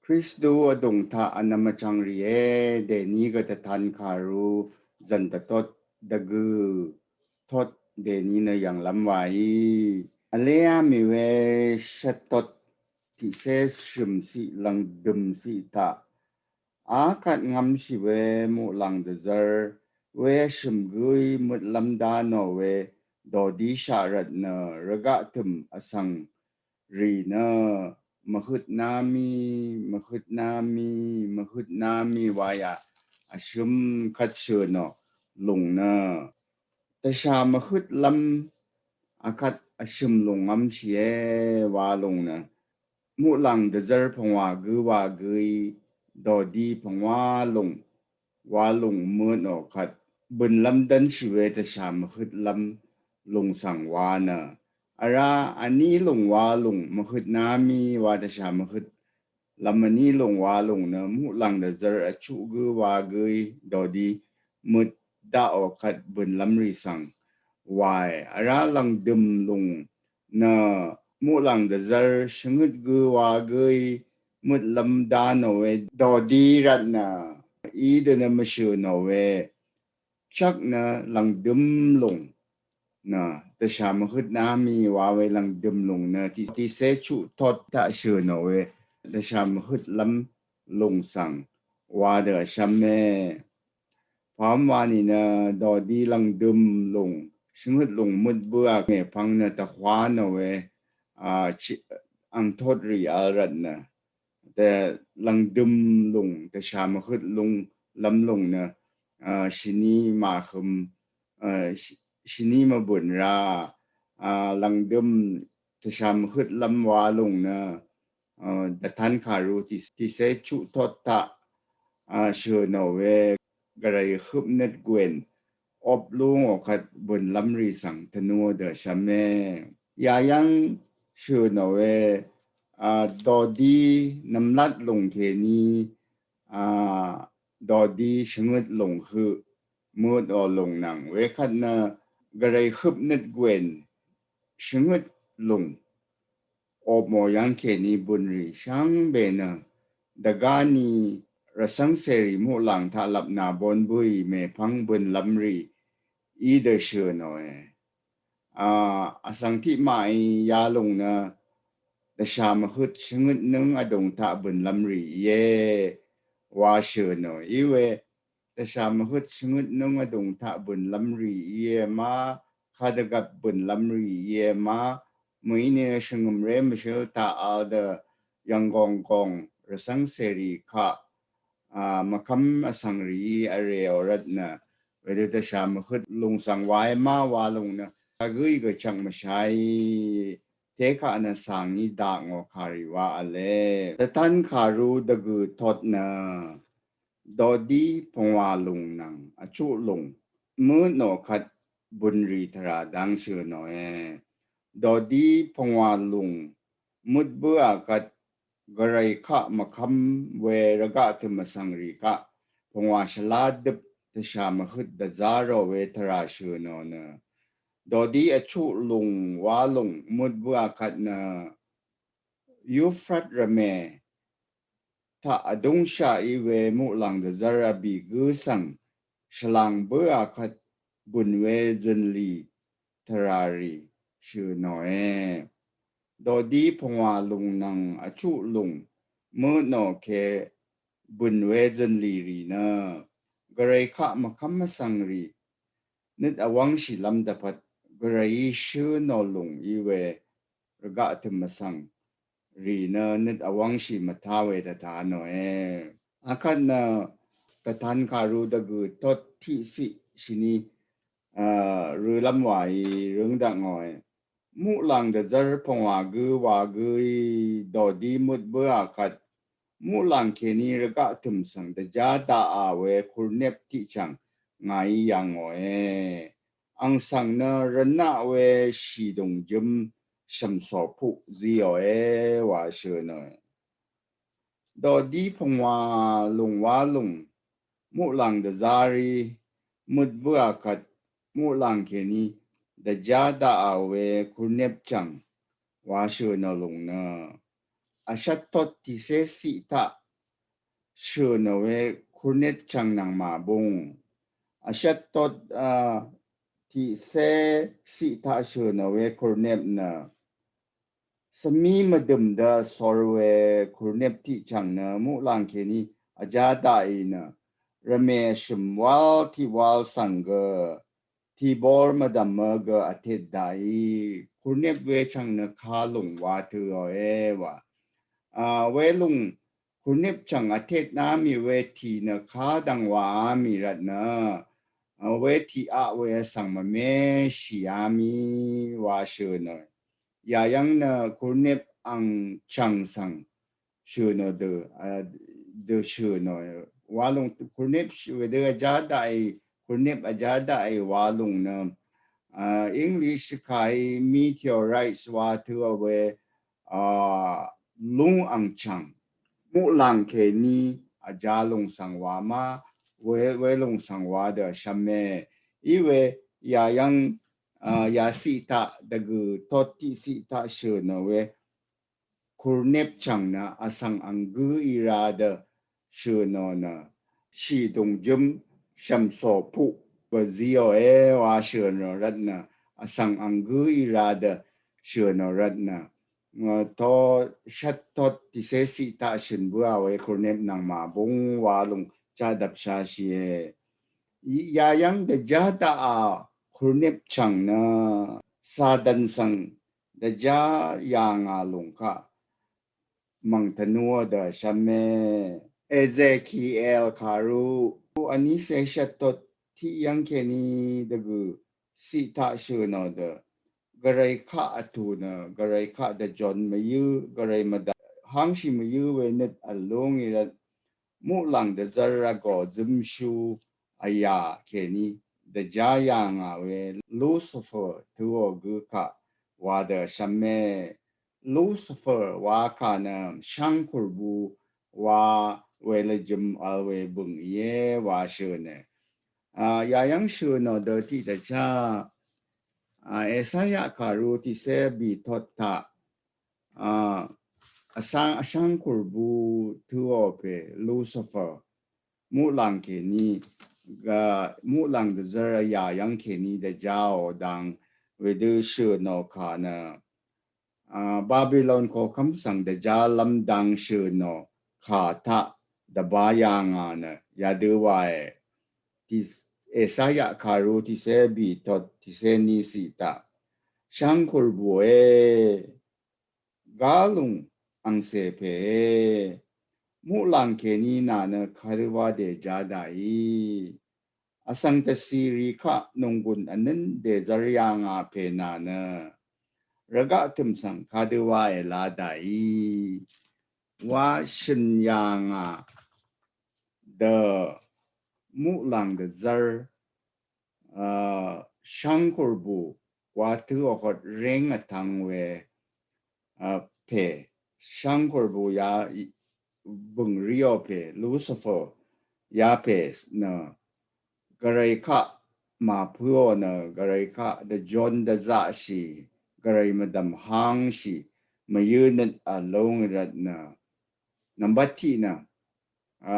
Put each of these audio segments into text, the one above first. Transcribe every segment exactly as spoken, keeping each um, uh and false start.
Kristu vdùng taq vnvm vchvngrìe, dèní gø dvtan kàru zv̀n dvtot dvgø̀ tot dèní nø yv̀nglv́m wàí. Vléá mì we shvtot tiqcé shø̀m ciq lv̀ngdø̀m ciq taq akvt ngvmshì we muqlàng dvzvr we shø̀m gǿí møtlv́m dá nò we dòdíshaq rvtnø rvgaq tø̀m vsvng rì nø mvhøt ná mì, mvhøt ná mì, mvhøt ná mì wa yà vshø̀m kvt shø̀ nò lùng nø dvshà mvhøtlv́m akvt vshø̀m lùng ngvmshìe wa lùng nø muqlàng dvzvr pvngwà gǿ wa gǿí dòdi pvngwà lùng wa lùng møt nò kvt bø̀nlv́m dv́nshì we dvshà mvhøtlv́m lùng svng wa nø vrá vní lùng wa lùng mvhøt ná mì wa dvshà mvhøt lv́m vní lùng wa lúng nø muqlàng dvzvr vchuq gǿ wa gǿí dòdi møt daqò kvt bø̀nlv́m rì svng wae. Vrá lv̀ngdø̀m lúng nø muqlàng dvzvr shvngøt gǿ wa gǿí møtlv́m dá nò we dòdi rvtnø í dø nø mvshø̀ nò we chvk nø lv̀ngdø̀m lúng nø dvshà mvhøt ná mì wa we lv̀ngdø̀m lúng nø tiq, tiqcé chuq tot taq shø̀ nò we dvshà mvhøtlv́m lúng svng wa dø vshvm e. Pvm wa nìnø dòdi lv̀ngdø̀m lúng shvngøt lúng møt bǿà mèpvng nø tvhwa nò we a, chi, angtot rì vl rvtnø dvlv̀ngdø̀m lúng dvshà mvhøt lúng lv́m lúng nø a, shini màhøm a, shi, shini mvbø̀n ra a, lv̀ngdø̀m dvshà mvhøt lv́m wa lúng nø a, dvtan kàru tiq, tiqcé chuq tot taq a, shø̀ nò we gvray høpnøt gwen op lú ngò kvt bø̀nlv́m rì svng tvnù dø shvm e. Yayv́ng shø̀ nò we a, dòdi nvmlat lúng kèní a, dòdi shvngøt lúng høq møt ò lúng nvng we kvt nø gvray høpnøt gwen shvngøt lúng op mò yv́ng kèní bø̀n rì shvngbe nø dvgá ni rvcv́ng cèrì muqlàng taq lvpnà bon bǿì mèpvng bø̀nlv́m rì í dø shø̀ nò e. A, vsvng tiq màì ya lúng nø dvshà mvhøt shvngøt nǿng vdùng taq bø̀nlv́m rì íe wa shø̀ nò í we dvshà mvhøt shvngøt nǿng vdùng taq bø̀nlv́m rì íe ma, kadvgvp bø̀nlv́m rì íe ma, mø̀í nø shvngø̀mré mvshǿl taq vl dø yv̀nggònggòng rvcv́ng cèrì kaq a, mvkv́m vsvng rìí vrè ò rvtnø wedø dvshà mvhøt lúng svng wae ma wa lúng nø kagǿí gø chvng mvshaí tekaq nø sàngí dakngò kàrì wa vle. Dvtan kàru dvgø̀ tot nø dòdi pvngwà lúng nvng vchuq lúng møt nò kvt bø̀n rì tvrà dang shø̀ nòe. Dòdi pvngwà lúng møt bǿà kvt gvray kaq mvkv́m we rvgaq tø̀m vsvng rì kaq pvngwà shvlá døp dvshà mvhøt dvzá rò we tvrà shø̀ nò nø dòdi vchuq lúng wa lúng møt bǿà kvt nø Yufrat rvmè taq vdúngshaq í we muqlàng dvzv́r vbì gǿ svng shvlàng bǿà kvt bø̀n we zø̀nlì tvrà rì shø̀ nòe. Dòdi pvngwà lúng nvng vchuq lúng møt nò ke bø̀n we zø̀nlì rì nø gvray kaq mvkv́m mvsvng rì nøt vwv́ngshìlv́m dvpvt gvrayí shǿ nò lúng í we rvgaq tø̀m vsvng rì nø nøt vwv́ngshì mvtá we dvta nòe. Akvt nø dvtan kàru dvgø̀ tot tiqciq shini a, rølv́m wàí røng dvngòe. Muqlàng dvzv́r pvngwà gǿ wa gǿí dòdi møt bǿà kvt muqlàng kèní rvgaq tø̀m svng dvjá daqà we kurnep tiqchv̀ng ngàí yv̀ngòe. Àng svng nø rvnaq we shìdùng jǿm shv̀msòpuq zíòe wa shø̀ nòe. Dòdi pvngwà lùng wa lùng muqlàng dvzá rí møt bǿà kvt muqlàng kèní dvjá daqà we kurnep chv̀ng wa shø̀ nò lùng nø vshvt tot tiqsé siq taq shø̀nò we kurnep chv̀ng nvng màbung. Vshvt tot, a, tiqsé siq taq shø̀nò we kurnep nø svmí mvdø̀m dø sor we kurnep tiq chv̀ng nø muqlàng kèní vjá daqì nø rvmè shø̀m wal tiq wal svng gø tibor mvdv̀mø gø vtet daqì kurnep we chv̀ng nø kalùng wa tø̄òe wa. A, welùng kurnep chv̀ng vtet nami we tì nø kadv̀ng wa ami rvt nø, a, we tì aq we vsvng mvme shì ami wa shø̀nò. Yayv́ng nø kurnep ang chv̀ng svng shø̀nò dø, a, dø shø̀nò. Walùng kurnep shø̀ wedø vjá daqì, kurnep vjá daqì walùng nø, a, English kàí meteorites wa tø̄ò we, a, lúng ang chv̀ng. Muqlàng kèní vjá lùng svng wa ma, we, welùng svng wa dø shvme. Iwe yayv́ng, a, ya siq taq dvgø̀ tot tiq siq taq shø̀nò we kurnep chv̀ng nø vsvng ang gǿ í ra dø shø̀nò nø shì dùngjǿm shv̀msò puq gø zíòe wa shø̀nò rvt nø vsvng ang gǿ í ra dø shø̀nò rvt nø, ngò to shvt tot tiqsé siq taq shø̀n bǿà we kurnep nvng màbung wa lùng chaqdvp shashìe. Yayv́ng dvjá daqà kurnep chv̀ng nø Satan svng dvjá yà ngà lùng kaq mv̀ng tvnuò dø shvme. Ezekiel kàru vní cé shvt tot tiq yv́ng kèní dvgø̀ siq taq shø̀nò dø gvray kaq vtù nø gvray kaq dvjon mvyǿ, gvray mvdv̀m hangshì mvyǿ we nøt vlúng í rvt muqlàng dvzv́r vgò zømshu vyà kèní dvjá yà ngà we Lucifer tø̄ò gø kaq wa dø shvme. Lucifer wa kà nø shvngkùrbu wa we lvjøm vl we bø̀ng íe wa shø̀ne. A, yayv́ng shø̀nò dø tiq dvchá, a, Esaya kàru tiqsé bì tot taq, a, vsvng, vsvng kùrbu tø̄ò pè Lucifer muqlàng kèní, ga, muqlàng dvzv́r yayv́ng kèní dvjáò dang wedø shø̀nò kà nø, a, Babilon koqkv́m svng dvjálv́m dang shø̀nò kà taq dvbá yà ngà nø yadø wae. Ti, Esaya kàru tiqsé bì tot tiqsé ní siq taq shvngkùrbùe. Gálung angcè pèe. Muqlàng kèní nà nø kadø wa dèjá daqì. Vsvng dvcìrì kaq nònggùn vnǿn dèzvr yà ngà pè nà nø rvgaq tø̀m svng kadø wa èlā daqì. Wa shø̀n yà ngà dø muqlàng dvzvr, a, shvngkùrbù wa tø̄ vhot réng vtvng we, a, pè shvngkùrbù ya bø̀ng ríò pè Lucifer ya pè nø gvray kaq màpǿò nø gvray kaq dvjon dvzaqshì gvray mvdv̀m hángshì mvyǿ nøt vlúng rvt nø nvmbat tiq nø, a,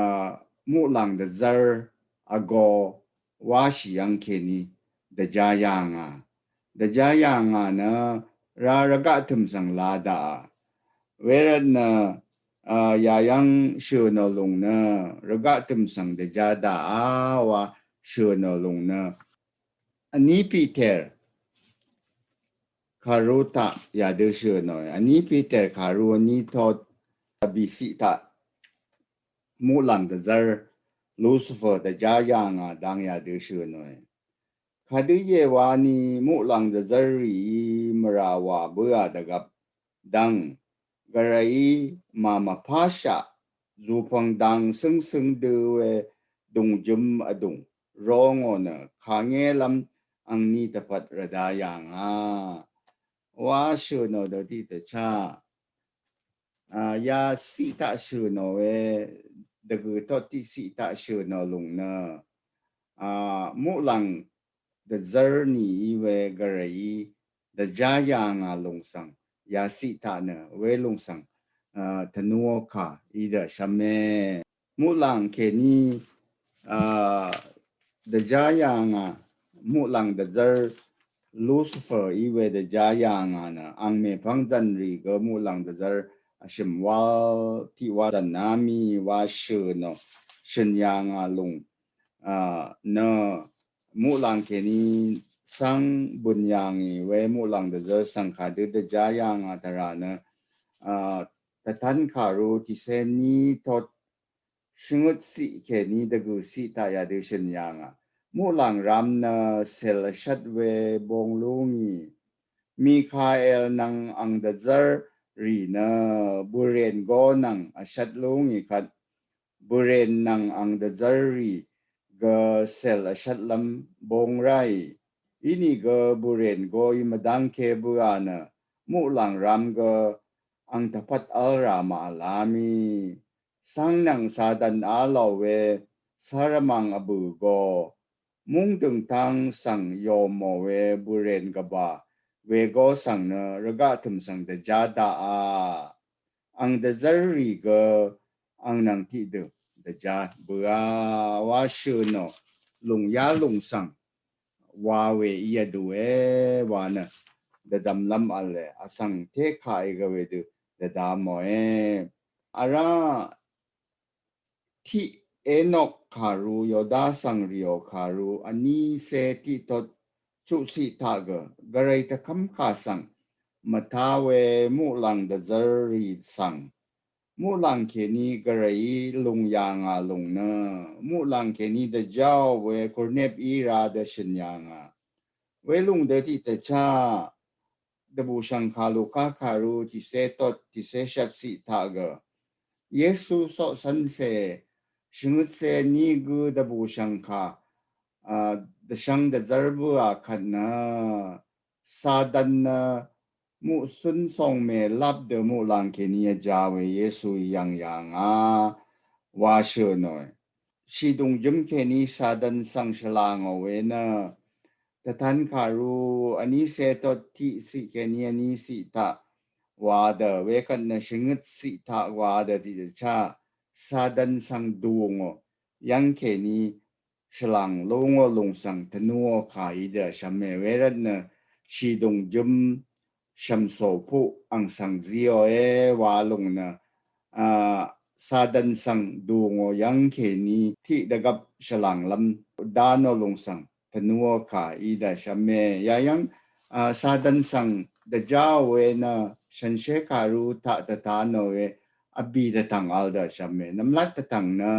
muqlàng dvzv́r vgō wáshì yv́ng kèní dvjá yà ngà. Dvjá yà ngà nø ra rvgaq tø̀m svng lā daqà. Wervt nø, a, yayv́ng shø̀nò lùng nø rvgaq tø̀m svng dvjá daqà wa shø̀nò lùng nø vní Piter kàru taq yadø shø̀nòe. Vní Piter kàru vní tot vbìciq taq muqlàng dvzv́r Lucifer dvjá yà ngà dang yadø shø̀nòe. Kadø íe wani muqlàng dvzv́r rìí mvrà wà bǿà dvgvp dv́ng gvrayí màmvpáshaq zùpv̀ng dang cǿngcǿng dø we dùngjøm vdùng rongò nø kàngélv́m angni dvpvt rvda yà ngà. Wa shø̀nò dø tiq dvchá. A, ya ciq taq shø̀nò we dvgø̀ tot tiq ciq taq shø̀nò lùng nø, a, muqlàng dvzv́r nìí we gvrayí dvjá yà ngà lùng svng ya ciq taq nø we lùng svng tvnuò kà í dvshvme. Muqlàng kèní dvjá yà ngà, muqlàng dvzv́r Lucifer í we dvjá yà ngà nø, ang mèpv́ng zv̀nrì gø muqlàng dvzv́r vshø̀m wál tiq wá zv̀n á mì wá shø̀ nò, shø̀n yà ngà lùng nø, muqlàng kèní svng bø̀n yà ngì we muqlàng dvzv́r svng kàdø dvjá yà ngà tvrà nø, tvtv́n kàru tìcé ní tot shvngøt ciq kèní dvgø̀ ciq taq yadø shø̀n yà ngà. Muqlàng ram nø cèl vshvt we bong lú ngì. Mikael nvng ang dvzv́r rì nø bø̀rèn gó nvng vshvt lú ngì kvt, bø̀rèn nvng ang dvzv́r rì gø cèl vshvtlv́m bong ráì. Inìgø bø̀rèn gó í mvdv́ngke bøà nø, muqlàng ram gø ang tvpvt v́l rà màvl á mì. Svng nvng Satan á lò we, sárvmàng vbø̀ gó, múng dø̀ngtang svng yòmò we bø̀rèn gvbà, we gó svng nø rvgaq tø̀m svng dvjá daqà. Ang dvzv́r rì gø, ang nvng tiqdø dvjá bøà wá shø̀ nò, lùng yá lùng svng wa we í vdùe wa nø, dvdvmlv́m v̄le, vsvng té kaq í gø wedø dvdvm mòe. Vrá tiq Enok kàru, Yoda svng rìò kàru, vní cé tiq tot chuqciq taq gø, gvray tvkv́m kà svng mvtá we muqlàng dvzv́r rì svng, muqlàng kèní gvrayí lùng yà ngà lùng nø, muqlàng kèní dvjáò we kurnep í ra dvshø̀n yà ngà. Welùng dø tiq tvchá, dvbùshv̀ngkà Luka kàru tìcé tot tìcé shvt ciq taq gø, Yesu coqcv́ncè shvngøtcè ní gø dvbùshv̀ngkà dvshvng dvzv́r bøà kvt nø, Satan nø muqcún congmè lap dø muqlàng kèní vjá we Yesu í yv̀ng yà ngà wa shø̀ nòe. Shìdùngjøm kèní Satan svng shvlà ngò we nø, tvtv́n kàru vní cé tot tiqciq kèní vní ciq taq wa dø, wekvt nø shvngøt ciq taq wa dø tiq dvchá, Satan svng dù ngò yv́ng kèní shvlàng lú ngò lùng svng tvnuò kà í dø shvme, wervt nø shìdùngjøm shv̀msò puq ang svng zíòe wa lùng nø, a, Satan svng dù ngò yv́ng kèní tiq dvgvp shvlànglv́m dá nò lùng svng tvnuò kà í dvshvme. Yayv́ng, a, Satan svng dvjáò we nø shànshér kàru taq dvta nò we vbì dvtv̀ng vl dvshvme. Nvmlat dvtv̀ng nø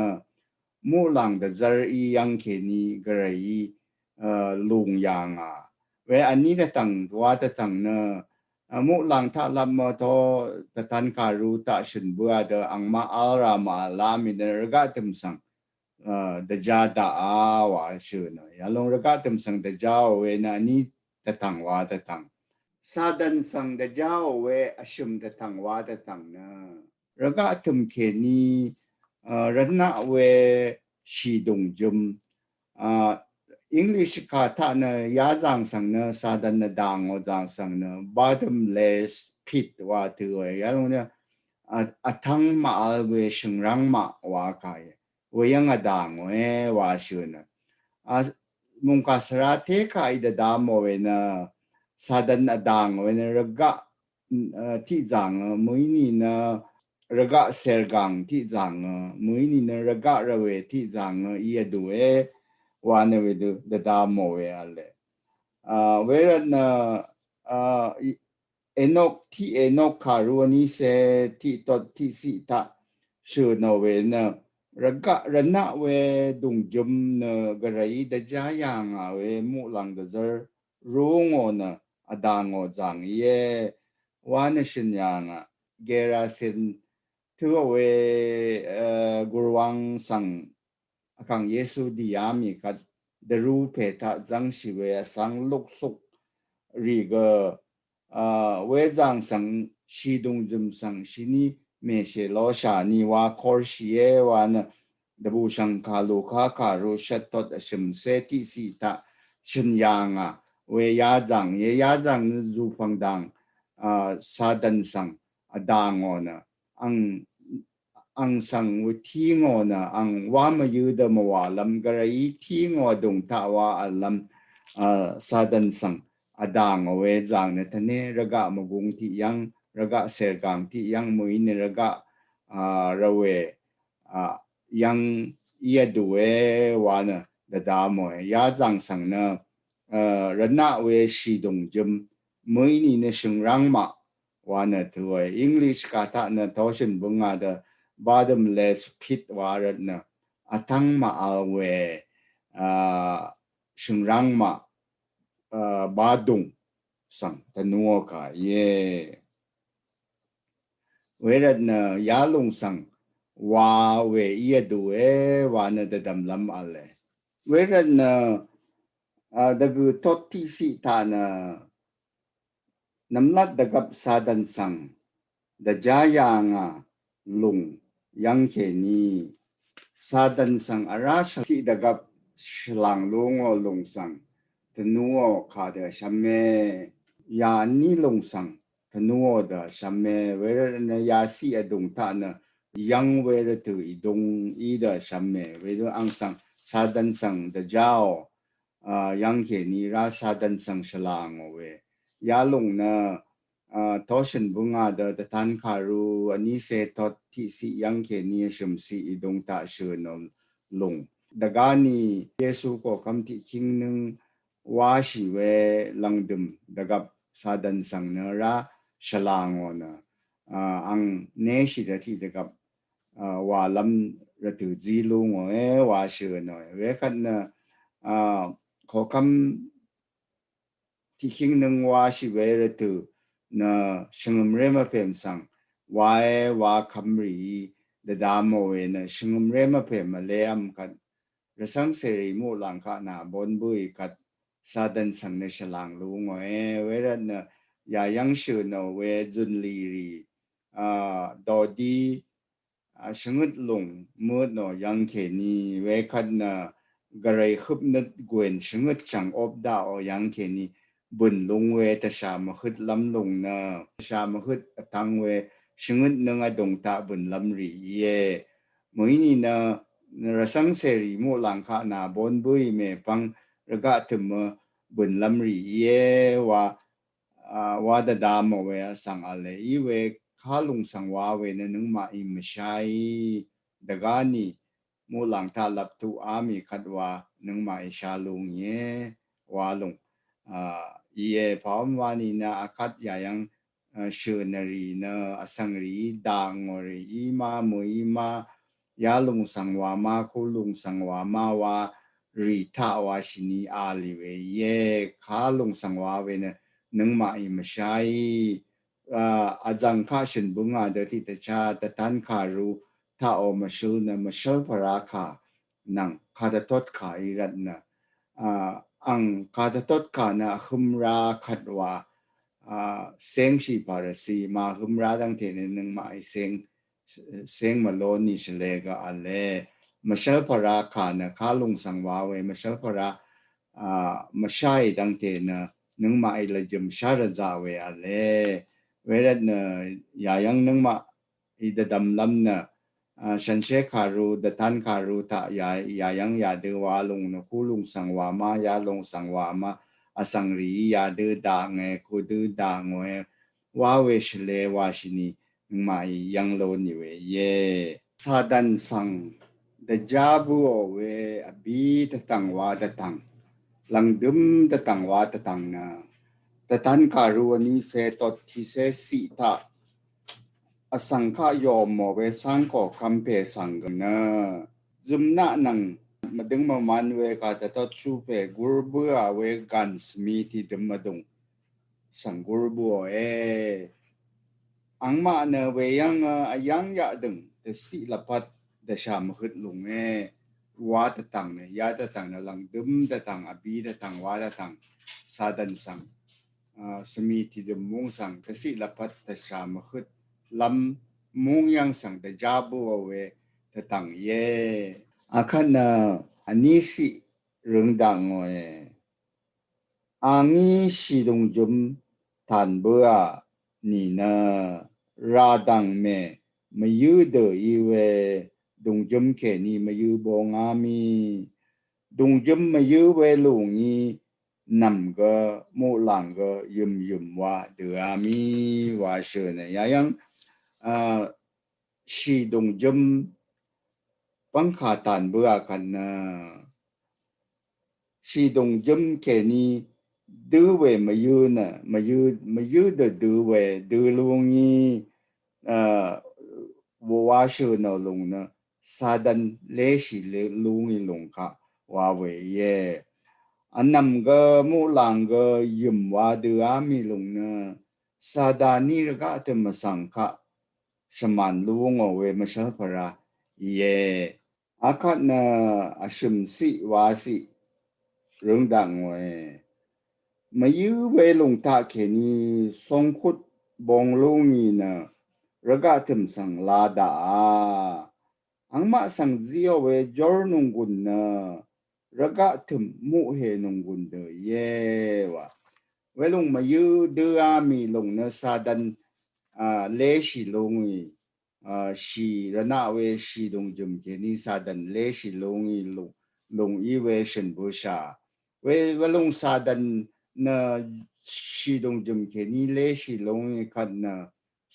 muqlàng dvzv́r í yv́ng kèní gvrayí, a, lùng yà ngà. We vní dvtv̀ng wa dvtv̀ng nø, a, muqlàng taq lap mvto tvtv́n kàru taq shø̀n bøà dø angmaq v́l rà màvl á mì nø rvgaq tø̀m svng, a, dvjá daqà wa shø̀ nø. Yalòng rvgaq tø̀m svng dvjáò we nø vní dvtv̀ng wa dvtv̀ng, Satan svng dvjáò we vshø̀m dvtv̀ng wa dvtv̀ng nø, rvgaq tø̀m kèní, a, rvnaq we shìdùngjøm, a, English kà taq nø yazàng svng nø Satan vdà ngò zàng svng nø bottomless pit wa tø̄ we, yalòng nø, a, vtv́ng màvl we shø̀ngrv́ng maq wa kà íe. Weyv́ng vdà ngòe wa shø̀ nø, a, mùngkà svra té kà í dvdvm mò we nø, Satan vdà ngò we nø rvgaq, a, tiqzàngø, mø̀í nìnø rvgaq sergàng tiqzàngø, mø̀í nìnø rvgaq rvwè tiqzàngø í vdùe wa nø wedø dvdvm mò we vle. A, wervt nø, a, í, Enok, tiq Enok kàru vní cé tiq tot tiqciq taq shø̀ nò we nø, rvgaq rvnaq we dùngjøm nø gvrayí dvjá yà ngà we muqlàng dvzv́r rú ngò nø vdà ngò zàng íe wa nø shø̀n yà ngà. Gerasin tø̄ò we, a, gurwang svng vkàng Yesu dì á mì kvt dvrú pè taq zv́ngshì we vsvng luksuk rì gø, a, wezàng svng shìdùngjøm svng shìní mèshè loshà ni wa korshìe wa nø, dvbùshv̀ngkà Luka kàru shvt tot vshø̀mcé tiqciq taq shø̀n yà ngà we yazàng íe. Yazàng nø zùpv̀ng dàng, a, Satan svng vdà ngò nø, ang ang svng wē tí ngò nø ang wá mvyǿ dø mvwàlv́m gvray í tí ngò vdùng taq wá v̄llv́m, a, Satan svng vdà ngò wē zàng nø tvné rvgaq mvgung tiq yv́ng, rvgaq sèrgàng tiq yv́ng mø̀í nø rvgaq, a, rvwè, a, yv́ng í vdù wē wa nø dvda mòe. Ya zàng svng nø, a, rvnaq wē shìdùng jøm mø̀í nìnø shø̀ngráng maq wa nø tø̄ wē. English kà taq nø tōshø̀n bøngà dø bottomless pit wa rvt nø vtv́ng màvl wē, a, shø̀ngráng maq, a, badùng svng tvnuò kà íe. Wērvt nø yalùng svng wa wē í vdù wē wa nø dvdv̀mlv́m v̄le. Wērvt nø, a, dvgø̀ tot tiqsiq taq nø nvmlat dvgvp Satan svng dvjá yà ngà lùng yv́ng kèní Satan svng vrá shvlàng tiq dvgvp shvlàng lú ngò lùng svng tvnuò kà dø vshvme. Yàní lùng svng tvnuò dø vshvme. Wērvt nø yasiq vdùng taq nø yv́ng wē rvtø̀ ìdung í dø vshvme. Wēdø ang svng Satan svng dvjáò, a, yv́ng kèní rá Satan svng shvlàng ò wē. Yalùng nø, a, tōshø̀n bøngà dø dvtan kàru vní cé tot tiqsiq yv́ng kèní vshø̀msiq ìdung taq shø̀n ò lùng. Dvgá nì Yesu koqkvm tiqkíng nøng wáshì wē lv̀ngdø̀m dvgvp Satan svng nø rá shvlàng ò nø, a, ang néshì dø tiq dvgvp, a, wàlv́m rvtø̀ zí lú ngòe wa shø̀n òe. Wēkvt nø, a, koqkvm tiqkíng nøng wáshì wē rvtø̀ nø shvngø̀mré mvpèm svng wae wa kvmrìí dvda mò wē nø shvngø̀mré mvpèm vlev́m kvt rvcv́ng cèrì muqlàng kaq nà bon bǿì kvt Satan svng nø shvlàng lú ngòe. Wērvt nø yàyv́ng shø̀n ò wē zø̀nlì rì, a, dòdí, a, shvngøt lùng møt nò yv́ng kèní wēkvt nø gvray høpnøt gwen shvngøt chv̀ng op daqò yv́ng kèní bø̀n lúng wē tvshà mvhøt lv́m lùng nø tvshà mvhøt vtv́ng wē shvngøt nøng vdùng taq bø̀n lv́m rì íe. Mø̀í nìnø rvcv́ng cèrì muqlàng kaq nà bon bǿì mèpvng rvgaq tø̀mø bø̀n lv́m rì íe wa, a, wa dvda mò wē vsvng v̄le í wē kálùng svng wa wē nø nøngmaqí mvsháí dvgá nì muqlàng taq lvptuq á mì kvt wa nøngmaqí shá lú ngìe wa lùng, a, íe. Pàwv́m wa nìnø akvt yàyv́ng, a, shø̀n vrì nø vsvng rìí daq ngò rìí ma mø̀í ma yalùng svng wa ma kúlùng svng wa ma wa rì taq wa shìni a lì wē íe. Kálùng svng wa wē nø nøngmaqí mvsháí, a, vzv̀ng kaq shø̀n bøngà dø tiqdvchá dvtan kàru taqò mvshøl nø mvshv́l pvrá kà nvng kàdvtot kà í rvt nø, a, ang kàdvtot kà nø vhø̄m rá kvt wa, a, séngshì pàrvcì ma vhø̄m rá dv́ngte nø nøngmaqí séng, séng mvló nì shvlē gø v̄le. Mvshv́l pvrá kà nø kálùng svng wa wē mvshv́l pvrá, a, mvsháì dv́ngte nø nøngmaqí lvjø̀m shá rvzaq wē v̄le. Wērvt nø yàyv́ng nøngmaq í dvdvmlv́m nø, a, shànshér kàru, dvtan kàru taq yà, yàyv́ng yadø wa lùng nø kúlùng svng wa ma, yalùng svng wa ma, vsvng rìí yadø daq ngòe, kudø daq ngòe, wa wē shvlē wa shìni, nøngmaqí yv́ng ló nì wē íe. Satan svng dvjá bǿò wē vbí dvtv̀ng wa dvtv̀ng, lv̀ngdø̀m dvtv̀ng wa dvtv̀ng nø, dvtan kàru vní cé tot tiqcé ciq taq, vsvng kaq yòmò wē cáng koqkvm pè svng gø nø, zømnaq nvng mvdøng mvman wē kàdvtot shú pè gur bǿà wē gàn svmi tìdøm vdùng svng gur bǿòe. Angmaq nø wē yv́ng, a, vyv́ng yaqdø̀ng dvciq lvpat dvshà mvhøt lùnge. Wa dvtv̀ng nø, ya dvtv̀ng nø, lv̀ngdø̀m dvtv̀ng, vbí dvtv̀ng, wa dvtv̀ng, Satan svng, a, svmi tìdø̀m múng svng dvciq lvpat dvshà mvhøt lv́m múng yv́ng svng dvjá bǿò wē dvtv̀ng íe. Akvt nø vní ciq røng daq ngòe. A ngí shìdùng jøm tàn bǿà nìnø ràdv̀ng mè mvyǿ dø í we dùngjǿm kèní mvyǿ bóngá mì. Dùngjǿm mvyǿ we lùngí nv̀m gø muqlàng gø yø̀myø̀m wa dø á mì wa shø̀n nø yayv́ng a shì dùngjǿm pv́ngkà tàn bǿà kvt nø shì dùngjǿm kèní dø we mvyǿ nø mvyǿ mvyǿ dø dø we dø lùngí a wa shø̀n nø lùng nø Satan leshì lùngí lùng kaq wa we íe. Vnv̀m gø muqlàng gø yø̀m wa dø á mì lùng nø Sataní rvgaq tø̀m vsvng kaq shvmàn lú ngò we mvshv́l pvrá íe. Akvt nø vshø̀m ciq wa ciq røng daq ngòe. Mvyǿ we lùng taq kèní songkut bong lúngí nø rvgaq tø̀m svng la daqà. Angmaq svng zíò we jor nònggùn nø rvgaq tø̀m muqhè nònggùn dø íe wa. Welùng mvyǿ dø á mì lùng nø Satan a leshì lùngí a shì rvnaq we shì dùngjǿm kèní Satan leshì lùngí lùng lùng í we shø̀n bǿshà. We welùng Satan nø shì dùngjǿm kèní leshì lùngí kvt nø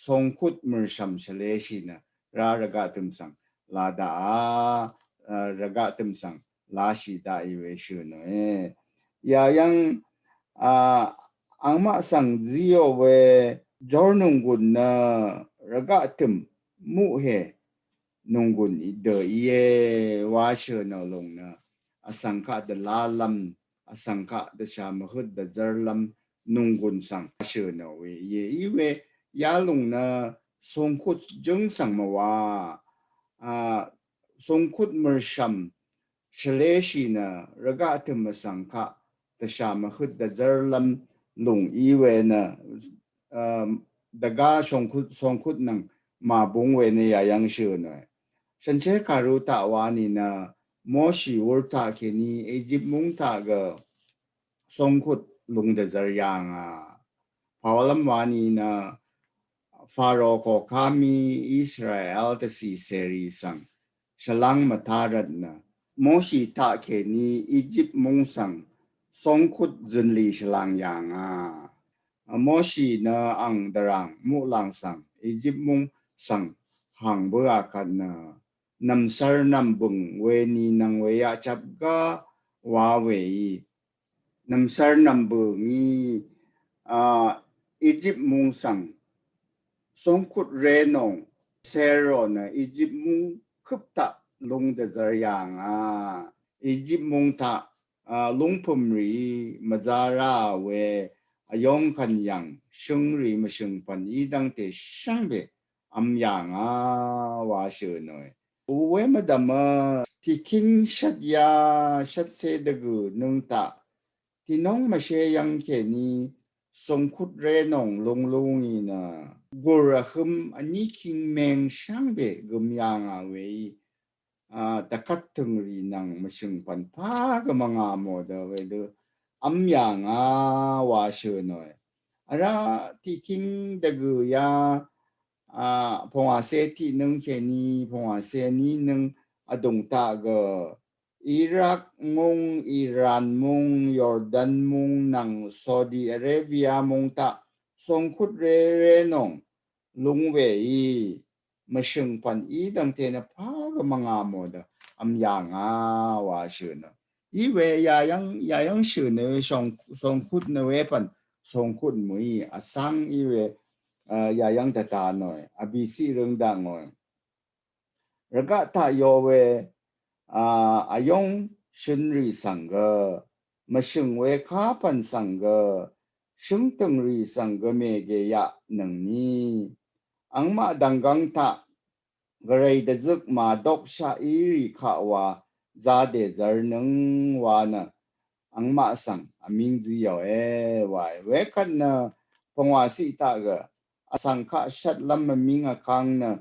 songkut mø̀rshv̀m shvleshì nø rá rvgaq tø̀m svng la daqà a rvgaq tø̀m svng lashì daqì we shø̀n nø e. Yayv́ng a angmaq svng zíò we jor nònggùn nø rvgaq tø̀m muqhè nònggùn dø íe wa shø̀n nø lùng nø vsvng kaq dvlálv́m vsvng kaq dvshà mvhøt dvzv́rlv́m nònggùn svng shø̀n nø we íe. Í we yalùng nø songkut jǿng svng mvwa a songkut mø̀rshv̀m shvleshì nø rvgaq tø̀m vsvng kaq dvshà mvhøt dvzv́rlv́m lùng í we nø dvgá songkut songkut nvng màbúng we nø yayv́ng shø̀n nø e. Shànshér kàru taq wa nìnø Moshi wur taq kèní Egypt múng taq gø songkut lung dvzvr yàngà. Pawalv́m wa nìnø Faro koká mì Israel dvcì cèrì svng shvláng mvtá rvt nø Moshi taq kèní Egypt múng svng songkut zø̀nlì shvláng yàngà. Moshi nø ang dvràng muqlàng svng Egypt múng svng hàng bǿà kvt nø nv̀msvr nv̀mbø̀ng we nìnvng we yaqchap gá wa weí nv̀msvr nv̀mbø̀ngí a Egypt múng svng songkut ré nòng sero nø Egypt múng køp taq lung dvzvr yàngà. Egypt múng taq a lungpø̀m rìí mvzá ráà we vyong kvn yv̀ng shøngrì mvshø̀ngpv̀n í dv́ngte shvngbe vm yàngà wa shø̀n nø e. Uwe mvdv̀mø tiqkíng shvt ya shvtse dvgø̀ nøng taq tinóng mvshé yv́ng kèní songkut ré nòng lung lúngí nø gùr vhøm vní kingmeng shvngbe gøm yàngà weí a dvkvt tø̀ngrì nvng mvshø̀ngpv̀n pà gø mvngà mò dø wedø vm yàngà wa shø̀n nø e. Vrá tiqkíng dvgø̀ ya a pvngwàcé tiqnøng kèní pvngwàcé nínøng vdùng taq gø Iraq múng, Iran múng, Jordan múng nvng Saudi Arabia múng taq songkut ré ré nòng lung weí mvshø̀ngpv̀n í dv́ngte nø pà gø mvngà mò dø vm yàngà wa shø̀n nø. Í we yayv́ng yayv́ng shø̀n nø we songkut nø wepv̀n songkut mø̀í vsvng í we a yayv́ng dvta nòe vbìciq røng daq ngòe. Rvgaq taq yo we a vyong shønrì svng gø mvshø̀ng we kapv̀n svng gø shøngtø̀ngrì svng gø mègè yaq nøngní angmaq dv̀nggvng taq gvray dvzøk màdokshaq í rì kaq wa za dèzvr nøng wa nø angmaq svng vmíng zíòe wae. Wekvt nø pvngwàciq taq gø vsvng kaq shvtlv́m mvmíng vkang nø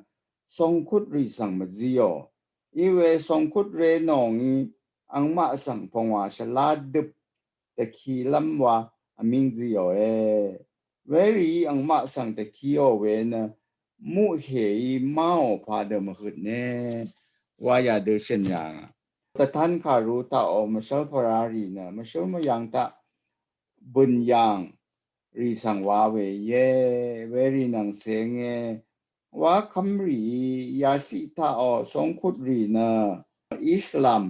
songkut rì svng mvzíò. Í we songkut ré nòngí angmaq svng pvngwà shvlá døp dvkilv́m wa vmíng zíòe. Werìí angmaq svng dvkiò we nø muqhèí máò padø mvhøtne wa yadø shø̀n yàngà. Tvtan kàru taqò mvshv́l pvrarì nø mvshǿl mvyvng taq bø̀n yàng rì svng wa we íe, werì nvng cenge wa kv́mrìí yaciq taqò congkutrì nø Islam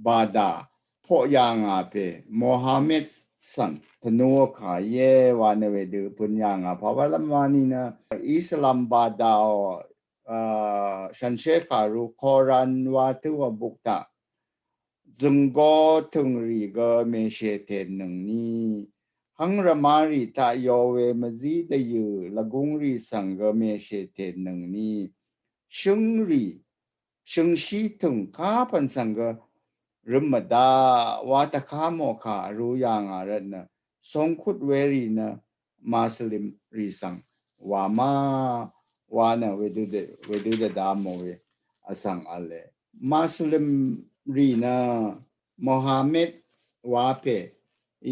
bàdà poq yàngà pè Mohammed svng tvnuò kà íe wa nø wedø bø̀n yàngà pàwálv́m wani nø Islam bàdàò, a, shànshér kàru Koran wa tø̄ wa buk taq zø̀nggō tø̀ngrì gø mèshètèn nøngni, hvng rvmarì taq yo we mvzí dvyø̀ lvgungrì svng gø mèshètèn nøngni, shøngrì shøngshí tø̀ng kapv̀n svng gø røm mvdaq wa tvka mò kà vru yàngà rvt nø congkut werì nø Muslim rì svng wa ma wa nø wedø dvda mò we vsvng v̄le. Muslim rì nø Mohammed wa pè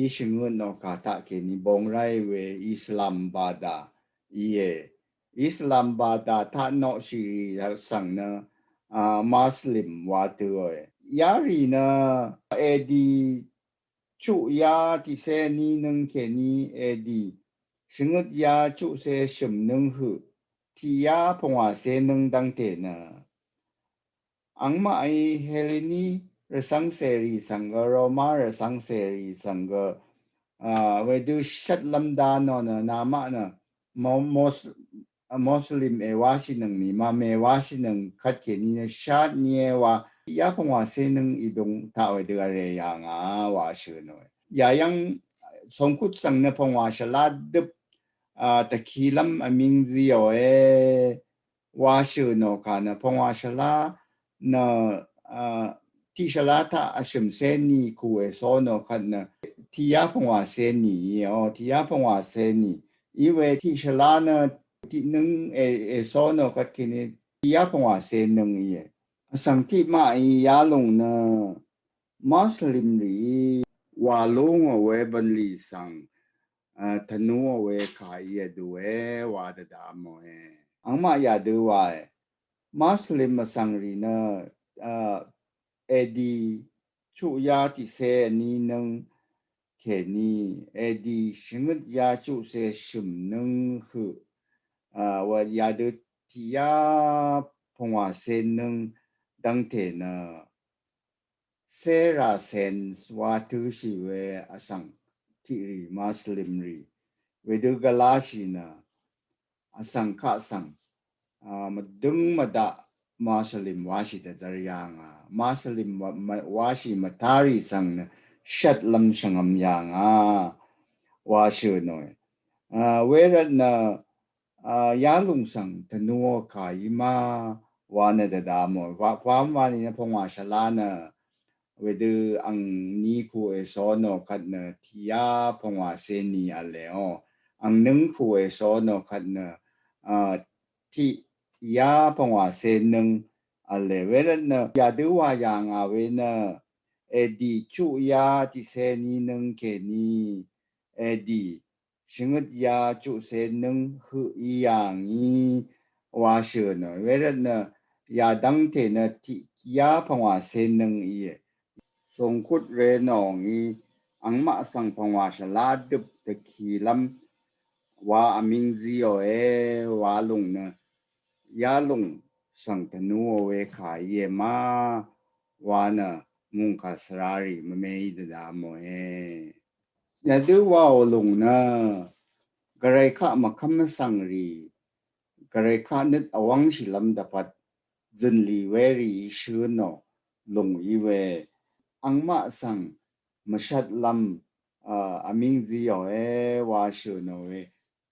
í shvngøt nò kà taq kèní bong ráì we Islam bàdà íe. Islam bàdà taq noqshì rì svng nø, a, Muslim wa tø̄òe. Yarì nø edi chuq yá tiqcé ní nǿng kèní edi shvngøt yá chuqcé shø̀m nǿng høq tiq yá pvngwàcé nǿng dv́ngte nø angmaqí Heleni rvcv́ngcèrì svng gø, Roma rvcv́ngcèrì svng gø, a, wedø shvtlv́m da nò nø namaq nø Mo-, Mos-, Muslim èwáshìnøng nì, màmè èwáshìnøng kvt kèní nø shát nìe wa, yá pvngwàcé nǿng ìdung taq wedø vrè yàngà wa shø̀ nòe. Yayv́ng congkut svng nø pvngwà shvlá døp, a, tvkilv́m vmíng zíòe wa shø̀ nò kà nø pvngwà shvlá nø, a, tiq shvlá taq vshø̀mcé nì kù èsó nò kvt nø tiq yá pvngwàcé nì íe, o, tiq yá pvngwàcé nì. Iwe tiq shvlá nø tiq nǿng è, èsó nò kvt kèní tiq yá pvngwàcé nǿng íe. Vsvng tiqmaqí yalùng nø Muslim rìí wà lúngò we bv̀nlì svng, a, tvnuò we kà íe dùe wa dvda mòe. Angmaq yadø wae. Muslim vsvng rì nø, a, edi chuq yá tiqcé vní nǿng kèní edi shvngøt yá chuqcé shø̀m nǿng høq, a, wa yadø tiq yá pvngwàcé nǿng dv́ngte nø Saracens wa tø̄shì we vsvng tiqrì Muslim rì wedø gvláshì nø vsvng kaq svng, a, mvdøng mvdaq Muslim wáshì dvzvr yàngà. Muslim wa, mv-, wáshì mvtarì svng nø shvtlv́m shvngvm yàngà wa shø̀ nòe. A, wervt nø, a, yalùng svng tvnuò kà í ma wa nø dvda mò. Wa, wa, wa nìnø pvngwà shvlá nø wedø angní kù èsó nò kvt nø tiq yá pvngwàcé nì v̄le o. Angnǿng kù èsó nò kvt nø, a, tiq yá pvngwàcé nǿng v̄le. Wervt nø yadø wà yàngà we nø edi chuq yá tiqcé ní nǿng kèní edi shvngøt yá chuqcé nǿng høq í yàngì wa shø̀ nò. Wervt nø yadv́ngte nø tiq yá pvngwàcé nǿng íe. Congkut re nò ngí angmaq svng pvngwà shvlá døp tvkilv́m wa vmíng zíòe wa lùng nø yalùng svng tvnuò we kà íe ma wa nø mungkà svrarì mvmeí dvda mòe. Yadø wàò lùng nø gvray kaq mvkv́m vsvng rì gvray kaq nøt vwv́ngshìlv́m dvpvt zø̀nlì werì shø̄ nò lùng í we angmaq svng mvshvtlv́m, a, vmíng zíòe wa shø̀ nò we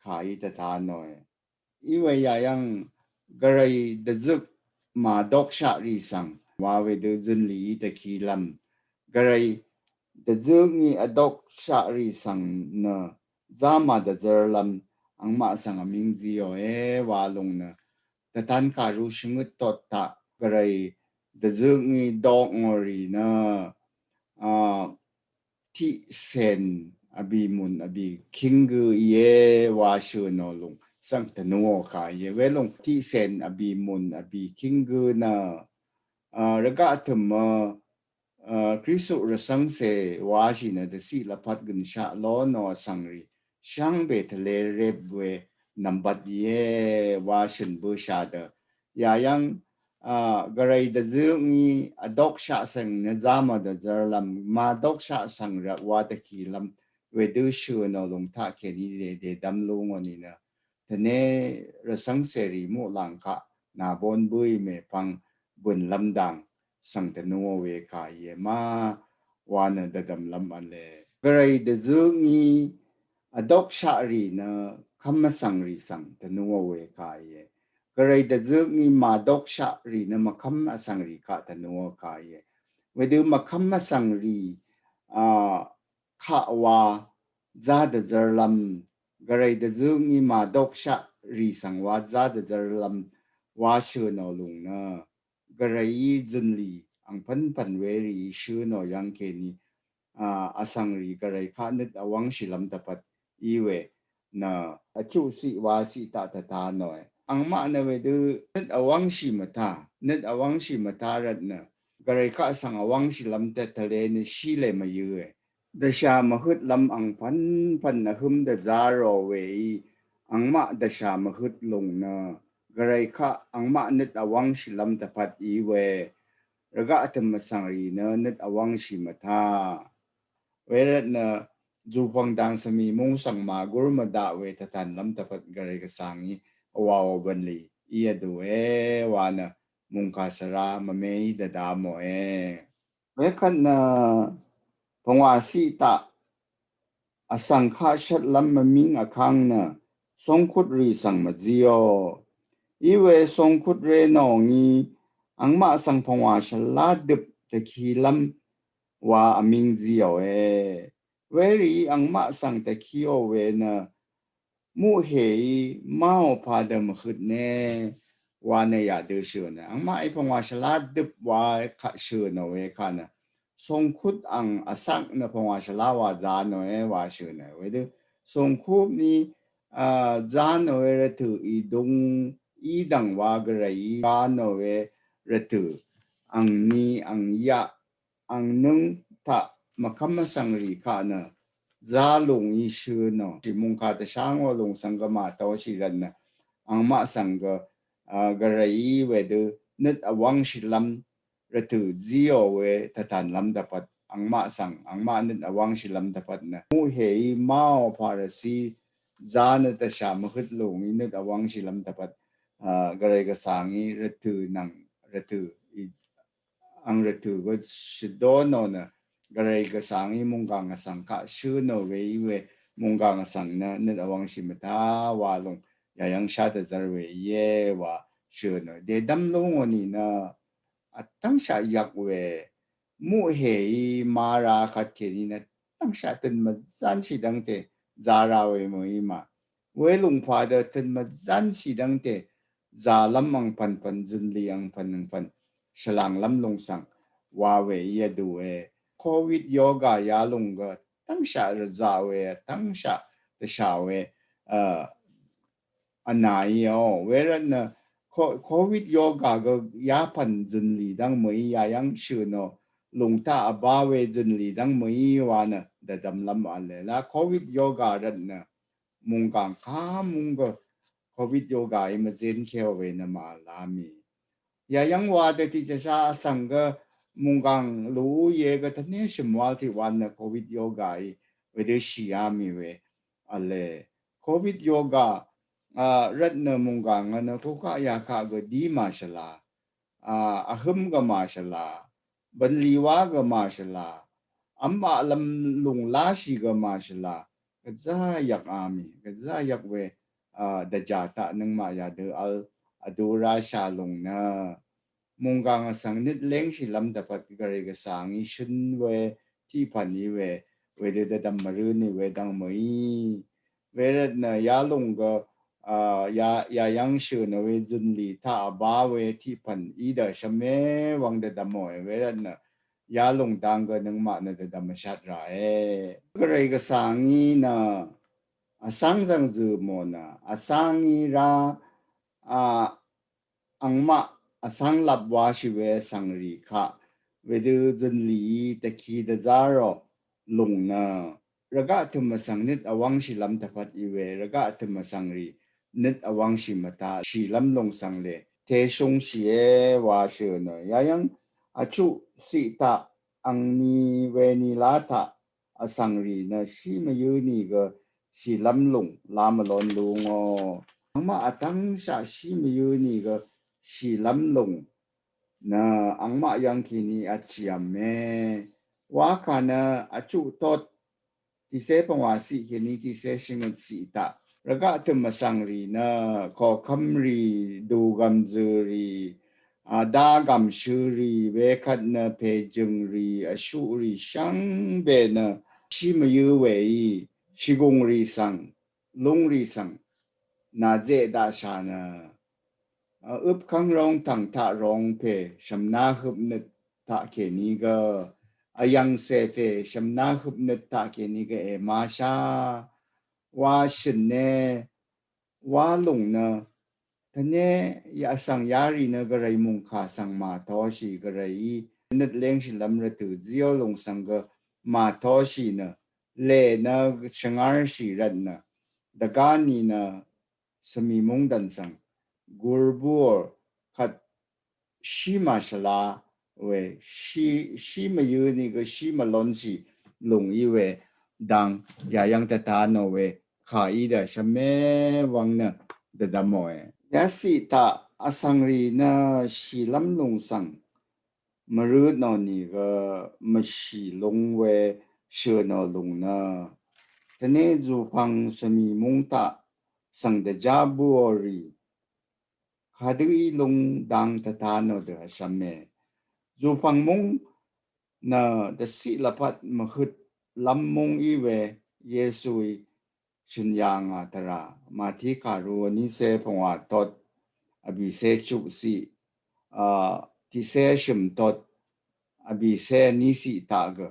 kà í dvta nòe. Iwe yayv́ng gvray dvzøk màdokshaq rì svng wa wedø zø̀nlì í dvkilv́m gvray dvzøk ngí vdokshaq rì svng nø zá màdvzv́rlv́m angmaq svng vmíng zíòe wa lùng nø dvtan kàru shvngøt tot taq gvray dvzøk ngí dok ngò rì nø, a, tiqcèn vbì mùn vbì kíng gø íe wa shø̀ nò lùng svng tvnuò kà íe. Welòng tiqcèn vbì mùn vbì kíng gø nø, a, rvgaq tø̀mø, a, Kristu rvcv́ngcè wáshì nø dvciq lvpat gønshaq lónò vsvngrì shvngbe tvle rep we nvmbat íe wa shø̀n bøshà dø. Yayv́ng, a, gvray dvzø ngí vdokshaq svng nø zá mvdvzv́rlv́m, màdokshaq svng rvt wa dvkilv́m wedø shø̀nò lùng taq kèní dèdè dv́m lú ngò nìnø. Tvne rvcv́ngcèrì muqlàng kaq nàbón bǿì mèpvng bø̀nlv́m dang svng tvnuò we kà íe ma wa nø dvdv̀mlv́m v̄le. Gvray dvzø ngí vdokshaqrì nø kv́m vsvngrì svng tvnuò we kà íe. Gvray dvzø ngí màdokshaqrì nø mvkv́m vsvngrì kaq tvnuò kà íe. Wedø mvkv́m vsvngrì, a, kaq wa zá dvzv́rlv́m, gvray dvzø ngí màdokshaqrì svng wa zá dvzv́rlv́m wa shø̀nò lùng nø gvrayí zø̀nlì angpv́npv̀n werì shø̀nò yv́ng kèní, a, vsvngrì gvray kaq nøt vwv́ngshìlv́m dvpvt í we nø vchuqciq waciq taq tvta nòe. Angmaq nø wedø nøt vwv́ngshì mvtá, nøt vwv́ngshì mvtá rvt nø gvray kaq svng vwv́ngshìlv́m tvtvle nø shílè mvyǿe. Dvshà mvhøtlv́m angpv́npv̀n vhǿm dvzá rò weí angmaq dvshà mvhøt lùng nø gvray kaq angmaq nøt vwv́ngshìlv́m dvpvt í we rvgaq tø̀m vsvngrì nø nøt vwv́ngshì mvtá. Wervt nø zùpv̀ng dang svmì mung svng màgúr mvdaq we tvtànlv́m dvpvt gvray gvsvng í vwàò bv̀nlì í vdùe wa nø mungkà svra mvmeí dvda mòe. Wekvt nø pvngwàciq taq vsvng kaq shvtlv́m mvmíng vkv́ng nø songkutrì svng mvzíò. Iwe songkutré nò ngí angmaq svng pvngwà shvlá døp dvkilv́m wa vmíng zíòe. Werì angmaq svng dvkíò we nø muqhèí máò padø mvhøtne wa nø yadø shø̀nø. Angmaqí pvngwà shvlá døp wa kaq shø̀nò we kaq nø songkut ang vsak nø pvngwà shvlá wa zá nòe wa shø̀nø. Wedø songkut ni, a, zá nòe rvtø̀ ìdung í dv̀ng wa gvrayí zá nòe rvtø̀ angni angyaq angnǿng taq mvkv́m vsvngrì kaq nø zá lùng í shø̀nò. Shì mungkà dvshá ngò lùng svng gø màtōshì rvt nø angmaq svng gø, a, gvrayí wedø nøt vwv́ngshìlv́m rvtø̀ zíò we tvtànlv́m dvpvt angmaq svng angmaq nøt vwv́ngshìlv́m dvpvt nø muqhèí máò Parasi zá nø dvshà mvhøt lùng í nøt vwv́ngshìlv́m dvpvt, a, gvray gvsvng í rvtø̀ nvng rvtø̀ í ang rvtø̀ gø shvdó nò nø gvray gvsvng í mungkà ngvsvng kaq shø̀nò we í we mungkà ngvsvng nø nøt vwv́ngshì mvtá wa lùng yayv́ng shá dvzv́r we íe wa shø̀nò. Dèdv́m lú ngò nìnø vtv́ngshaq yvk we muqhèí mara kvt kèní nø vtv́ngshaq tø̀n mvzv́nshì dv́ngte zara we mø̀í mà. Welùng padø tø̀n mvzv́nshì dv́ngte zàlv́m angpv̀npv̀n zø̀nlì angpv̀n angpv̀n shvlànglv́m lùng svng wa we í vdùe. Covid yoga yalùng gø vtv́ngshaq rvzaq we, vtv́ngshaq dvshà we, a, vnàí o. Wervt nø ko-, Covid yoga gø yapv̀n zø̀nlì dv́ng mø̀í yayv́ng shø̀nò lùng taq vbá we zø̀nlì dv́ng mø̀í wa nø dvdvmlv́m v̄le. La Covid yoga rvt nø mungkàng kà mung gø Covid yoga í mvzin keo we nø màvlá mì. Yayv́ng wa dø tiq chvsha vsvng gø mungkàng luú ye gø tvní shø̀m wal tiq wan nø Covid yoga í wedø shìá mì we v̄le. Covid yoga, a, rvt nø mungkàng nø kukaq yakaq gø dí màshvla. A, vhǿm gø màshvla, bv̀nlì wá gø màshvla, v́m aqlv́m lùng láshì gø màshvla, gvzá yvk a mì, gvzá yvk we, a, dvjà taq nøngmaq yadø vl vdu ráshà lùng nø mungkàng vsvng nøt léngshìlv́m dvpvt gvray gvsvng í shø̀n we tiqpv̀n í we, wedø dvdvm mvrǿ nì we dv́ng mø̀í. Wervt nø yalùng gø, a, ya, yayv́ng shø̀nò we zø̀nlì taq vbá we tiqpv̀n í dø shvmé wvng dvdvmòe. Wervt nø yalùng dang gø nøngmaq nø dvdvm vshat ràe. Gvray gvsvng í nø vsvng zv̀ngzø̀ mò nø, vsvng í rá, a, angmaq vsvng lap wáshì we vsvngrì kaq, wedø zø̀nlì í dvki dvzá rò lùng nø, rvgaq tø̀m vsvng nøt vwv́ngshìlv́m tvpvt í we, rvgaq tø̀m vsvngrì nøt vwv́ngshì mvtaq shìlv́m lùng svng lè, teshúngshìe wa shø̀ nø, yayv́ng vchuq ciq taq, angni weni lá taq, vsvngrì nø shí mvyǿ nìgø shìlv́m lùng lá mvlón lú ngò. Angmaq vtv́ngshaq shí mvyǿ nìgø shìlv́m lùng nø angmaq yv́ng kèní vtshì v̄me. Wakà nø vchuq tot tiqcé pvngwà ciq kèní tiqcé shvngøt ciq taq, rvgaq tø̀m vsvngrì nø koqkv́mrì, dùgv̀m zø̀rì, a, dagv̀mshø̀rì, wekvt nø pèjø̀ngrì, vshuqrì shvngbe nø shí mvyǿ weí shìgùngrì svng, lúngrì svng nàzeq daqshà nø, a, øpkv́ng rong tv̀ng taq rong pè shv̀mná høpnøt taq kèní gø, vyv̀ngcè pè shv̀mná høpnøt taq kèní gø èmashá wa shø̀ne, wa lùng nø, tvné ya vsvng yarì nø gvray mùngkà svng màtoshì, gvrayí nøt léngshìlv́m rvtø̀ zíò lùng svng gø màtoshì nø, lè nø shvngárshì rvt nø, dvgá ni nø svmì mungdv̀n svng gur búò kvt shí màshvla we, shí, shí mvyǿ nìgø shí mvlónshì lùng í we, dang yayv́ng tvta nò we, kà í dvshvme wvng nø dvdvmòe. Yaciq taq vsvngrì nø shìlv́m lùng svng mvrøt nò nìgø mvshì lung we shø̀ nò lùng nø, tvné zùpvng svmì múng taq svng dvjá bǿò rì, kadø í lung dang tvta nò dø vshvme. Zùpvng múng nø dvciq lvpat mvhøt lv́m múng í we Yesuí shø̀n yà ngà tvrà. Màtí kàru vnícé pvngwà tot, vbìcé chuqciq, a, tiqcé shø̀m tot, vbìcé vníciq taq gø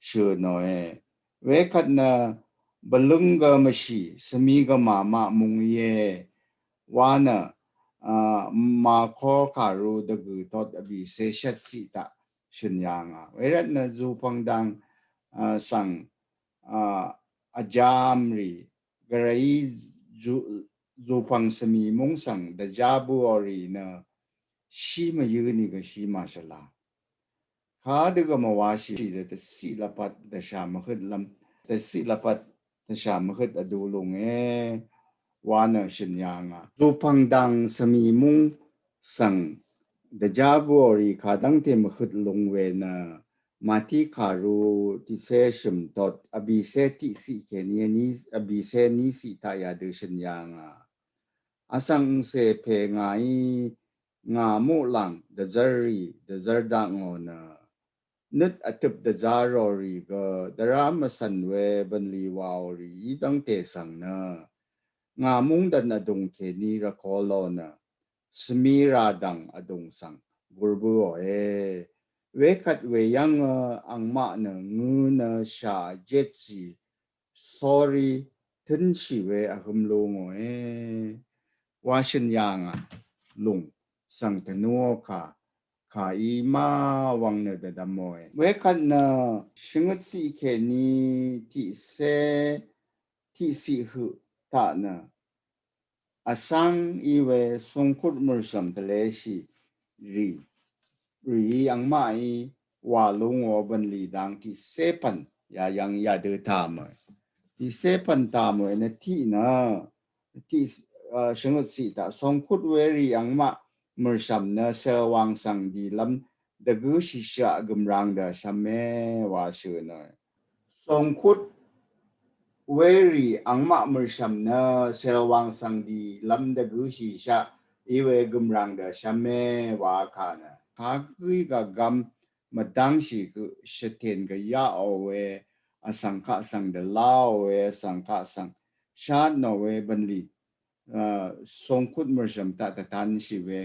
shø̀ nòe. Wekvt nø bvlǿng gø mvshì, svmi gø màmaq mung íe wa nø, a, Màko kàru dvgø̀ tot vbìcé shvtciq taq shø̀n yà ngà. Wervt nø zùpvng dang, a, svng, a, vjamrì, gvrayí zu-, zùpvng svmì múng svng dvjá bǿò rì nø, shí mvyǿ nìgø shí màshvla. Kadø gø mvwashì dø dvciq lvpat dvshà mvhøt lv́m, dvciq lvpat dvshà mvhøt vdu lúnge wa nø shø̀n yà ngà. Zùpvng dang svmì múng svng dvjá bǿò rì kadv́ngte mvhøt lung we nø, Màtí kàru tiqcé shø̀m tot, vbìcé tiqciq kèní vní, vbìcé vníciq taq yadø shø̀n yà ngà. Vsvng angcè pè ngàí ngà muqlàng dvzv́rrì dvzv́r dakngò nø, nøt vtøp dvzá rò rì gø dvrá mvcv̀n we bv̀nlì wàò rì í dv́ngte svng nø, ngà mungdv̀n vdùng kèní rvko lò nø, svmi ràdv̀ng vdùng svng gur bǿòe. Wekvt weyv́ngø angmaq nø ngø̄ nø shà jetshì sórí tǿnshì we vhø̄m lú ngòe wa shø̀n yà ngà. Lùng svng tvnúò kà, kà í má wvng nø dvdvmòe. Wekvt nø shvngøt ciq kèní tiqcé tiqciq høq taq nø, vsvng í we songkut mø̀rshv̀m tvleshì rì, rìí angmaqí wà lú ngò bv̀nlì dang tiqcé pv̀n yayv́ng yadø tàmø̀e. Tiqcé pv̀n tàmø̀e nø tiq nø, tiq, a, shvngøt ciq taq songkut werì angmaq mø̀rshv̀m nø cèlwàng svng dìlv́m dvgǿshìshaq gø̀mrang dø shvme wa shø̀ nø. Songkut werì angmaq mø̀rshv̀m nø cèlwàng svng dìlv́m dvgǿshìshaq í we gø̀mrang dø shvme wa kà nø, kagǿí gvgvm mvdv́ngshì høq shvtèn gvyaqò we vsvng kaq svng dvláò we vsvng kaq svng shátnò we bv̀nlì, a, songkut mø̀rshv̀m taq dvtanshì we,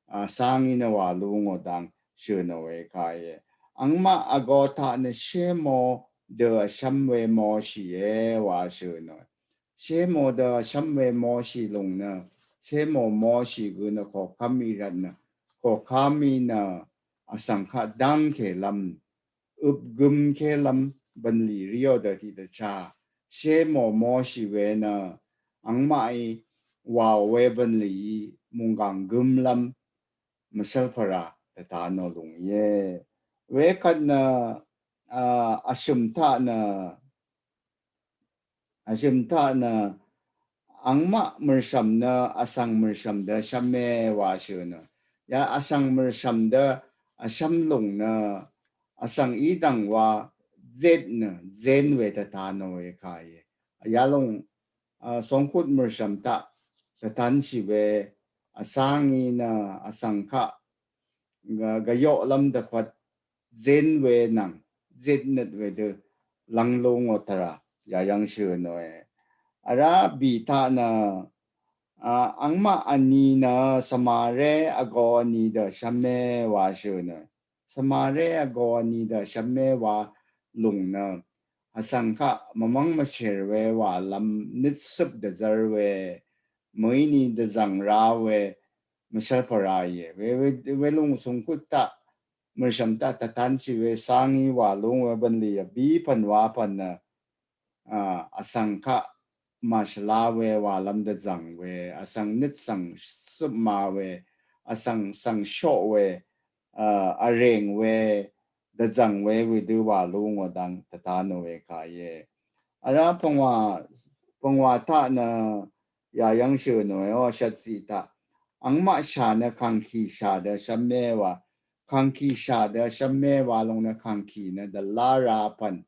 a, vsvng í nø wà lú ngò dang shø̀ nò we kà íe. Angmaq vgō taq nø shé mò dø vshvm we mòshìe wa shø̀ nòe. Shemo dø shvm we moshi lung nø, shemo moshi gø nø kokam i rat nø, kokam i nø asvng kaq dang ke lam, øp gøm ke lam bvnli rio dø tiq dvcha. Shemo moshi we nø, angmaq i wa we bvnli i munggang gøm lam, mvsvlpvra tvta no lung ye. We kat nø, a, ashøm taq nø, ashøm taq nø, angmaq mørsvm nø, asvng mørsvm dø shvm me wa shø nø. Ya asvng mørsvm dø, ashvm lung nø, asvng i dang wa, zet nø, zen we tvta no we ka ye. Ya lung, a, songkut mørsvm taq, tvtan shi we, asvng i nø, asvng kaq, ga, ga yoq lam dvpvt, zen we nvng, zet nøt we dø, lang lung o tvra, ya yang shø no e. Ara bi taq nø, a, angmaq ani nø, svmare ago ani dø shvm me wa shø no e. Svmare ago ani dø shvm me wa lung nø, asvng kaq mvmvng mvsher we wa lam nøt søp dvzar we, mø ini dvzang ra we, mvsvlpvra ye. We, we, we lung songkut taq, mørsvm taq tvtan shi we svng i wa lung we bvnli ya bi pvn wa pvn nø, a, asvng kaq mashvla we wa lam dvzang we, asvng nøt svng søp ma we, asvng svng shoq we, a, areng we, dvzang we, we dø wa lung o dang tvta no we ka ye. Ara pvngwa, pvngwa taq nø, ya yang shø no e o shat si taq. Angmaq sha nø kangki sha dø shvm me wa. Kangki sha dø shvm me wa lung nø kangki nø dvla ra pvn,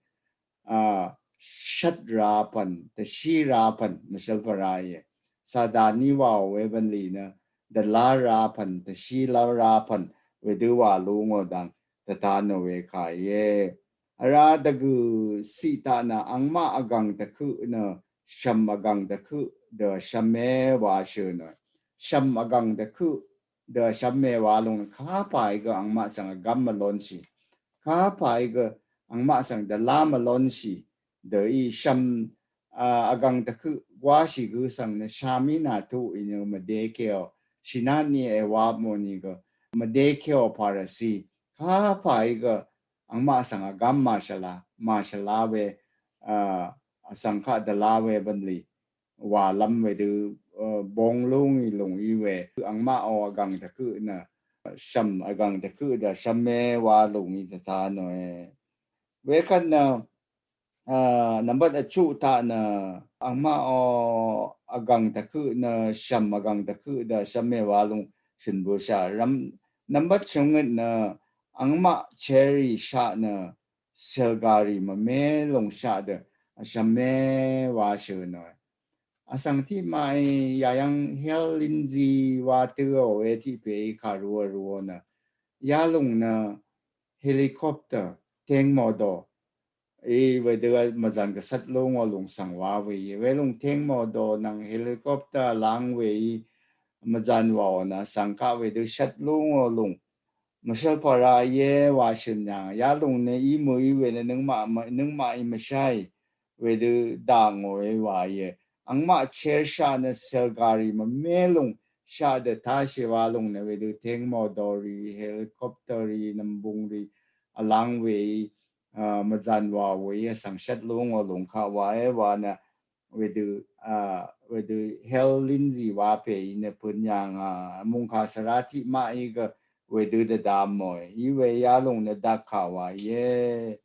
a, shat ra pvn, tvshi ra pvn, mvsvlpvra ye. Sadani wa we bvnli nø, dvla ra pvn, tvshi la ra pvn, we dø wa lung o dang, tvta no we ka ye. Ara dvgø si taq nø angmaq agang tvkø nø, shvm agang tvkø dø shvm me wa shø nø. Shvm agang tvkø dø shvm me wa lung kapa i gø angmaq svng agam mvlon shi. Kapa i gø angmaq svng dvla mvlon shi. Dø i shvm, a, agang tvkø gwa shi gø svng nø shami na tu i nø mvde ke o. Shinani e wa mo ni gø mvde ke o parasi. Kapa i gø angmaq svng agam mashvla, mashvla we, a, asvng kaq dvla we bvnli. Wa lam we dø, a, bong lung i lung i we. Angmaq o agang tvkø nø, shvm agang tvkø dø shvm me wa lung i tvta no e. We kat nø, a, nambat achu taq nø, angmaq o agang tvkø nø, shvm agang tvkø dø shvm me wa lung shøn bu sha. Ram, nambat shøngøt nø, angmaq cheri sha nø, selgari mvme lung sha dø, a, shvm me wa shø no e. Asvng tiq ma i ya yang hel linzi wa tø o we tiq pe i ka ruo ruo nø. Ya lung nø helicopter, teng modo. I we dø mvzan gvsat lung o lung svng wa we i. We lung teng modo nvng helicopter lang we i mvzan wa o nø svng ka we dø shat lung o lung. Mvsvlpvra ye wa shøn yang. Ya lung nø i mø i we nø nøngmaq, nøngmaq i mvshai. We dø dang o e wa ye. Angmaq cher sha nø selgari mvme lung sha dø ta she wa lung nø we dø teng modo ri, helicopter ri, nvmbung ri, alang we i, a, mvzan wa we i, asvng shat lung o lung ka wa e wa nø we dø, a, we dø hel linzi wa pe i nø pøn yang, a, mungka sara tiq ma i gø we dø dvdam mo e. I we ya lung nø dak ka wa ye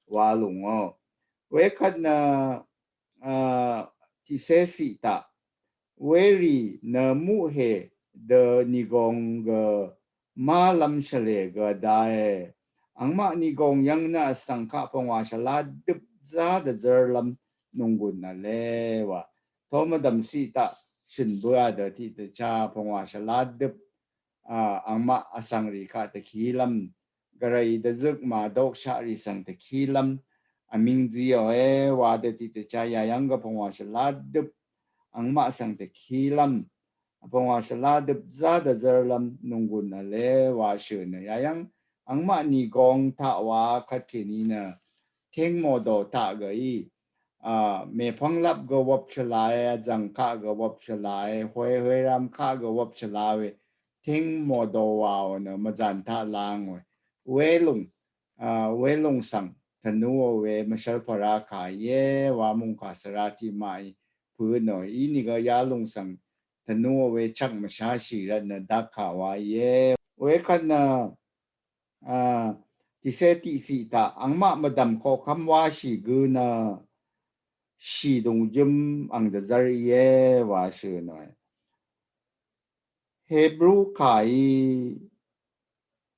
wa lung o. We kat nø, a, tiq se si taq. We ri nø muqhe dø nigong gø ma lam shale gø da e. Angmaq nigong yang nø asvng kaq pvngwa shala døp za dvzar lam nunggun a le wa. To mvdam si taq shøn bu a dø tiq tvcha pvngwa shala døp a, angmaq asvng ri kaq tvki lam, gvray dvzøk ma dok shaq ri svng tvki lam, aming zi o e wa dø tiq tvcha ya yang gø pvngwa shala døp, angmaq svng tvki lam, pvngwa shala døp za dvzar lam nunggun a le wa shøn nø ya yang, angmaq nigong taq wa kat keni nø, teng modo taq gø i, a, mèpvng lap gø wap shvlae, azang kaq gø wap shvlae, hoi hoi ram kaq gø wap shvlae, ting modo wao nø mazan taq lang we. Welung, a, welung sang, tanu we mashal para ka ye, wa mung ka sarati mai, pu no, ini gø yalung sang, tanu we chak mashashi rat nø dak ka wa ye. We kan nø, a, tise tisi ta, angmaq madam ko kam wa shi gø nø, shi dung jum ang da zar ye wa shi no. Hebrew ka i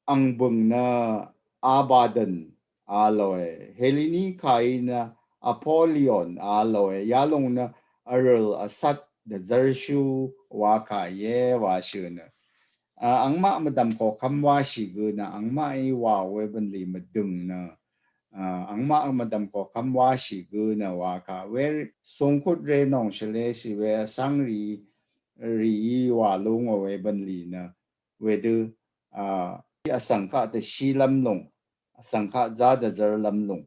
ang bøng nø Abaddon a loe. Helleni ka i nø Apollyon a loe. Yalung nø arøl asat da zarshu wa ka ye wa shi nø. A, angmaq madam ko kam wa shi gø nø, angmaq i wa we bønli madøng nø. A, angmaq madam ko kam wa shi gø nø wa ka. We songkut re nong shale shi we sangri ri i wa lung we bønli nø. Wedø, a, asang kaq tø shi lam lung, asang kaq za da zar lam lung,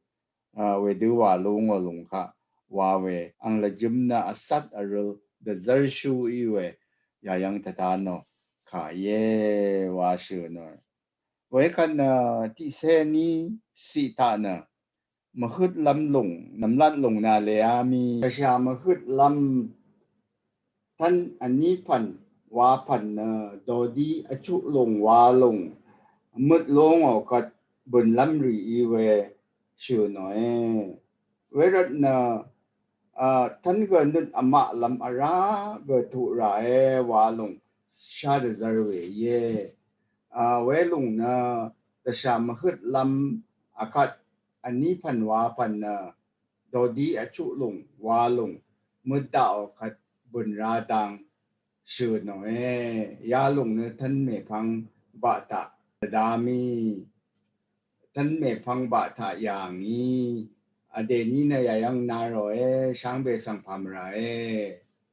a, wedø wa lung wa lung kaq, wa we, ang la jum nø asat arøl, da zarshu i we, yayang tata no, ka ye wa shi no. We kan nø, tise ni si ta nø, mahøt lam lung, namlat lung na le a mi. Kasha mahøt lam tan ani pan, wa pan nø, dodi achu lung, wa lung, møt lung o kat bøn lam ri i we, shi no e. We rat nø, a, tan gø nøt amaq lam ara gø tu ra e, wa lung, sha da zar we ye. A, we lung nø, tasha mahøt lam akat ani pan wa pan nø, dodi achu lung, wa lung, møt da o kat bøn ra dang, shi no e, yalung nø tan mèpvng ba ta, da mi, tan mèpvng ba ta yang i, a deni nø yayang na ro e, shang be sang pam ra e.